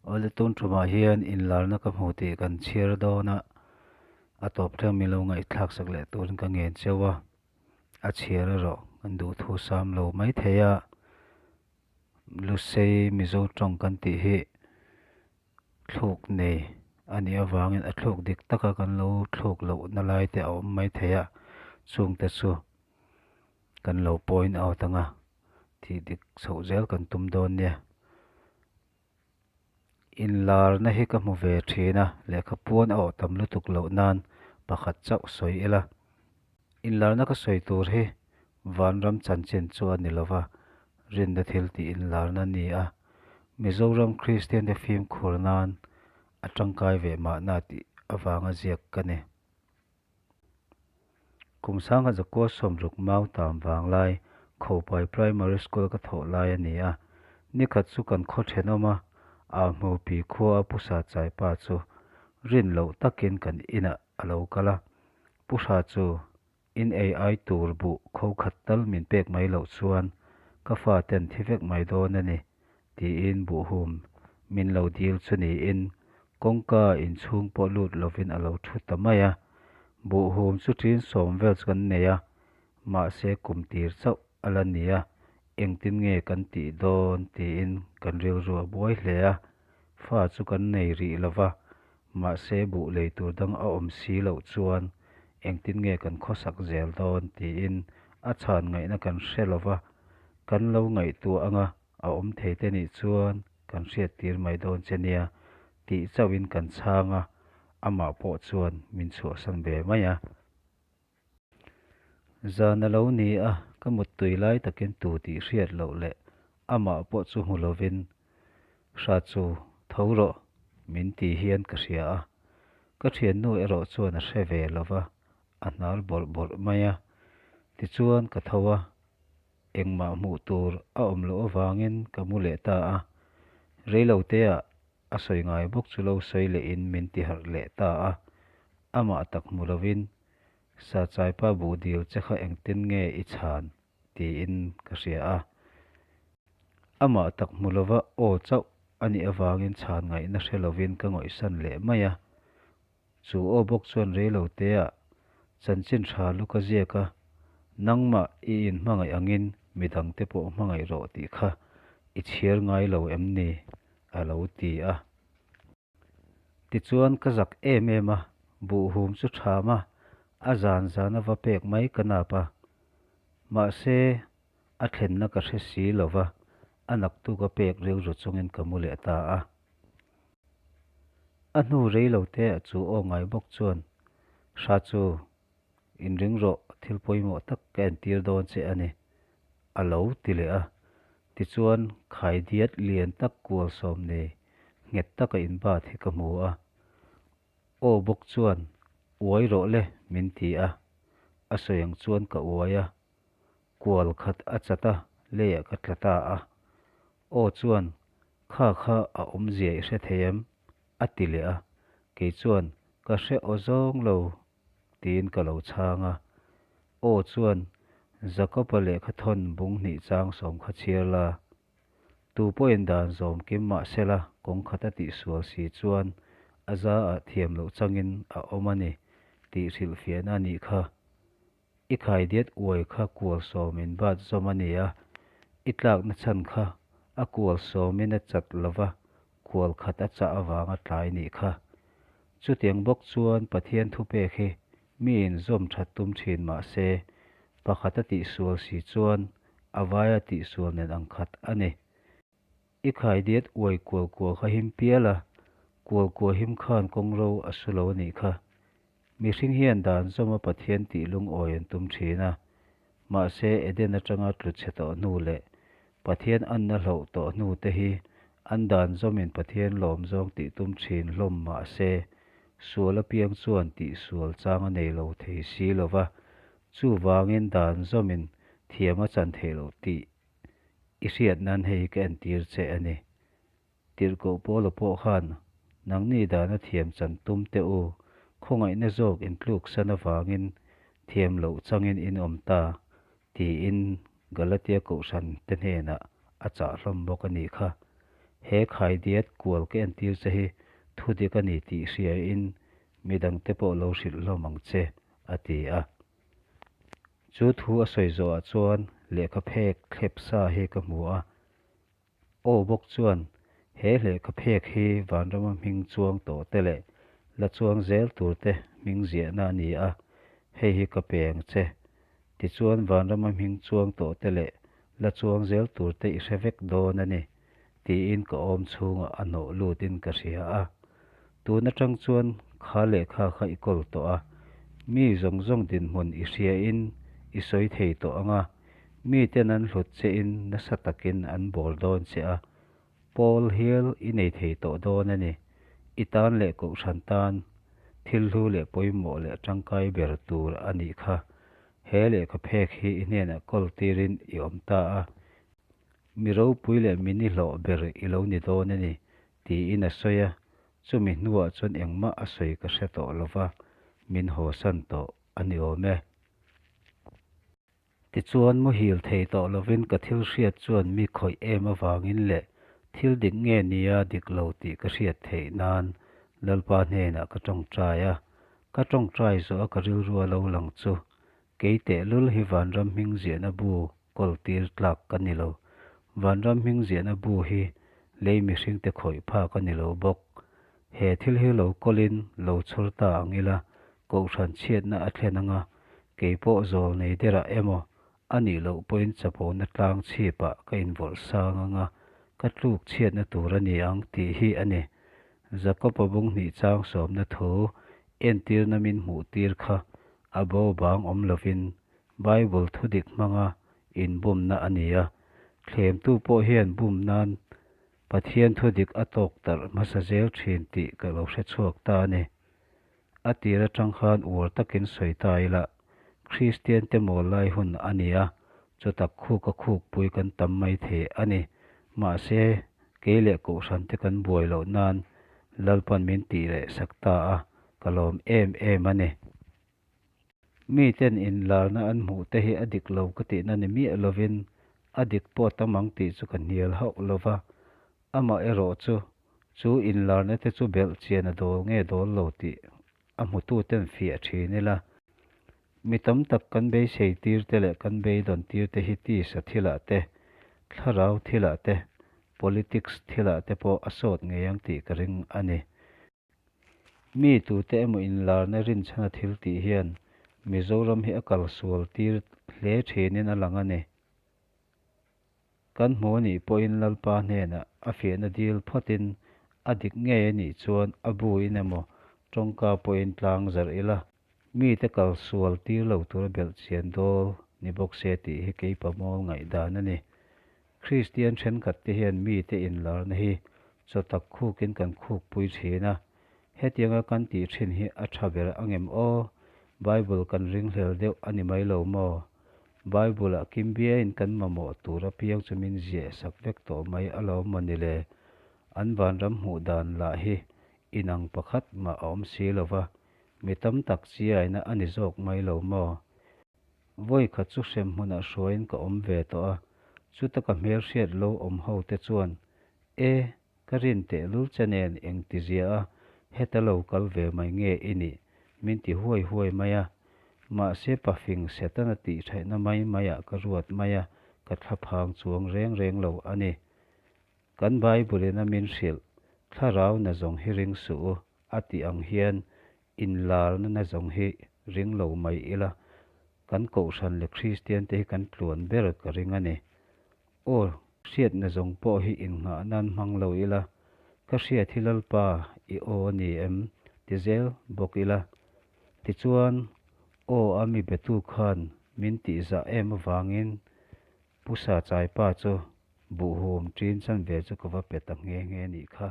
Awle tun tumah hian inlarna ka hmu tih kan chhiar dawn a, a tawp thleng min lo ngaihthlak sak leh turin ka ngen cheu a, a chhiar erawh kan duhthu sam lo mai thei a, Lusei Mizo tawng kan tih hi thluk nei a nih avangin a thluk dik taka kan lo thluk lohna lai te a awm mai thei a, chungte chu kan lo point out ang a, tih dik chhoh zel kan tum dawn nia. Inlarna hi ka hmu ve thin a, lehkha puan a awh tam lutuk loh nan pakhat chauh sawi ila. Inlarna ka sawi tur hi Vanram chanchin chu a ni lova, rinna thil tih inlarna a ni a. Mizoram Kristiante fimkhur nan a tangkai ve mahna tih avanga ziak ka ni. Kum sangha zakua sawmruk mau tam vang lai Khopai Primary School ka thawh lai a ni a. Nikhat chu kan khaw thenawm a, aa hmupi khua a Pu Sa Chai pa chu rin loh takin kan inah a lo kal a. Pu Hra chu in ei ai tur buh kho khat tal min pek mai loh chuan ka fa ten thi vek mai dawn a ni tiin buhhum min lo dil chu niin kawngka inchhung pawh lut lovin a lo thu ta mai a. Buhhum chu ṭin sawm vel chu kan nei a, mahse kum tir chauh a la ni a, engtin nge kan tih dawn tiin kan rilru a buai hle a. Fa chu kan nei rih lo va, mahse buh lei tur dang a awm si loh chuan engtin nge kan khawsak zel dawn tiin a chhan ngaihna kan hre lo va, kan lo ngaihtuah anga a awm thei te nih chuan kan hriattir mai dawn che nia tih chauhin kan chhang a, amah pawh chuan min chhuahsan ve mai a. Zan a lo ni a, ka muttui lai takin tu tih hriat loh leh amah pawh chu hmu lovin Hra chu tho rawh min ti hian ka hria a, ka thiannu erawh chuan a hre ve lova, a hnar bawrh bawrh mai a. Tichuan ka tho a, engmah hmuh tur a awm loh avangin ka mu leh ta a, reiloteah a sawi ngai bawk chu lo sawi lehin min ti harh leh ta a, amah tak hmu lovin Sachaipa buh dil che kha engtin nge i chhan tiin ka hria a. Amah tak hmu lova aw chauh a nih avangin chhan ngaihna hre lovin ka ngawihsan leh mai a. Chu aw bawk chuan reiloteah chanchin tha lu ka ziak a, nangmah i inhmangaih angin midangte pawh hmangaih rawh tih kha i chhiar ngai lo em ni? a lo ti a. Tichuan ka zak em em a, buhhum chu tham a, a zan zan a va pek mai ka nap a. Mahse, a thlenna ka hre si lo va, a naktuk a pek rilru chungin ka mu leh ta a. A hnu rei lo te ah chu aw ngai bawk chuan, Hra chu, inring rawh, thil pawimawh tak ka entir dawn che a ni, a lo ti leh a. Tichuan, khaidiat lian tak kual sawm nei nghet taka inbat hi ka hmu a. Aw bawk chuan, Uai rawh le, min ti a. A sawi ang chuan ka uai a. Kual khat a chat a, leiah ka tla ta a. Aw chuan, Kha kha a awmzia i hre thei em? a ti leh a. Kei chuan, Ka hre aw zawng lo, tiin ka lo chhang a. Aw chuan, Jakob-a lehkha thawn bung hnih chang sawm kha chhiar la. Tu pawhin dan zawm kim mah sela kawng khat a tihsual si chuan a za ah thiam loh changin a awm a ni tih hrilhfiahna a nih kha. I khaidiat uai kha kual sawmin bat zawm a ni a, i tlakna chhan kha a kual sawmin a chat lova kual khat a chah avanga tlai nih kha. Chutiang bawk chuan Pathian thupek hi miin zawm that tum thin mah se, pakhat a tihsual si chuan a vaia tihsual nen ang khat a ni. I khaidiat uai kual kual kha him pial a, kual kual him khan kawngro a su lo a nih kha. Mihring hian dan zawma Pathian tih lungawi an tum thin a, mahse Eden atanga tlu chhe tawh hnu leh Pathian anna hloh tawh hnu te hi an dan zawmin Pathian lawm zawng tih tum thin hlawm mahse sual apiang chuan tihsual chang a nei lo thei si lo va, chuvangin dan zawmin thiam a chan theih loh tih i hriat nan hei hi ka entir che a ni. Tirhkoh Paula pawh khan, Nangni dana thiam chan tum teh u, khawngaihna zawk intluksan avangin thiam loh changin in awm ta, tiin Galatia kohhran te hnenah a chah hlawm bawk a nih kha. He khaidiat kual ka entir che hi thudik a ni tih hriain midangte pawh lo hrilh hlawm ang che, a ti a. Chu thu a sawi zawhah chuan lehkha phek thlep sa hi ka hmu a. Aw bawk chuan, He lehkha phek hi vanrama hming chuang tawh te leh la chuang zel tur te hming ziahna a ni a, hei hi ka pe ang che. Tichuan vanrama hming chuang tawh te leh la chuang zel tur te i hre vek dawn a ni, tiin ka awm chhungah a hnawh lutin ka hria a. Tun atang chuan kha lehkha kha i kawl tawh a, mi zawng zawng dinhmun i hriain i sawi thei tawh ang a, miten an hlut chein nasa takin an bawl dawn che a, pawl hial i nei thei tawh dawn a ni. I tan leh kohhran tan thil hlu leh pawimawh leh tangkai ber tur a nih kha. He lehkha phek hi i hnenah kawl tirin i awm ta a, mi ropui leh mi nihlawh ber i lo ni dawn a ni, tiin a sawi a, chumi hnuah chuan engmah a sawi ka hre tawh lo va, min hawsan tawh a ni awm e. Tichuan muhil thei tawh lovin ka thil hriat chuan mi khawih em avangin leh thil dik nge nia dik lo tih ka hriat theih nan Lalpa hnenah ka tawngtai a, ka tawngtai zawh a ka rilru a lo lang chu kei tehlul hi vanram hming ziahna bu kawl tir tlak ka ni lo. Vanram hming ziahna bu hi lei mihringte khawih phak a ni lo bawk. He thil hi lo kawlin lo chhawr ta ang ila, kohhran chhiatna a thlen anga kei pawh zawl nei derah emaw a nih loh pawhin chapona tlang chhipah ka invawrh sang anga ka tluk chhiatna tur a ni ang tih hi a ni. Jakob-a bung hnih chang sawmna thu entirna min hmuh tir kha a bo bang awm lovin Bible thudik hmanga inbumna a ni a, thlemtu pawh hian bum nan Pathian thudik a tawk tarh hmasa zel thin tih ka lo hre chhuak ta a ni. A tir atang khan uar takin sawi ta ila, Kristian te mawl lai hun a ni a, chawtak khuk a khukpui kan tam mai thei a ni. Mahse, kei leh Kohhran te kan buai loh nan Lalpan min tih leh sak ta a, ka lawm em em a ni. Miten inlarna an hmuh te hi a dik lo ka tihna ni miah lovin a dik pawh tam ang tih chu ka hnial hauh lo va, amah erawh chu chu inlarna te chu belh chian a dawl nge dawl lo tih a hmututen fiah thin ila. Mi tam tak kan beisei tir te leh kan beidawn tir te hi tisa thilah te, thlarau thilah te, politics thilah te pawh a sawt ngei ang tih ka ring a ni. Mi tute emaw inlarna rinchhana thil tih hian Mizoram hi a kal sual tir hle thinin a lang a ni. Kan hmu anih pawhin Lalpa hnenah a fiahna dil phawtin a dik ngei anih chuan a buin emaw tawngka pawhin tlang zarh ila mite kal sual tir lo tura belh chian dawl ni bawk se tih hi keipa mawl ngaihdan a ni. Kristian thenkhat te hian mite inlarna hi chaw tak khukin kan khukpui thin a, hetianga kan tih thin hi a tha ber angem aw? Bible kan ringhlel deuh a ni mai lo maw? Bible-ah kim biain kan mamawh tur apiang chu min ziah sak vek tawh mai alawm maw ni le? An vanram hmuh dan lah hi inang pakhat mah a awm si lo va, mi tam tak chiaina a ni zawk mai lo maw? Vawi khat chu hrem hmunah hruaiin ka awm ve tawh a, chuta ka hmelhriat lo awm ho te chuan, E, ka rin tehlul che nen eng ti zia a, heta lo kal ve mai nge i nih? min ti huai huai mai a. Mahse pafing Setana tih thaihna mai maiah ka ruat mai a, ka thlaphang chuang reng reng lo a ni. Kan Bible-in a min hrilh, Thlarau na zawng hi ring suh u, a tih ang hian Inlarna na zawng hi ring lo mai ila, kan Kohhran leh Kristian te hi kan tluan ber ka ring a ni. Aw, hriatna zawng pawh hi innghah nan hmang lo ila, ka hriat hi Lalpa i aw a ni em? ti zel bawk ila. Tichuan, aw a mi betu khan min tihzah em avangin Pu Sachaipa chu buhhum ṭin chanve chu ka va pe ta nghe nghe nih kha.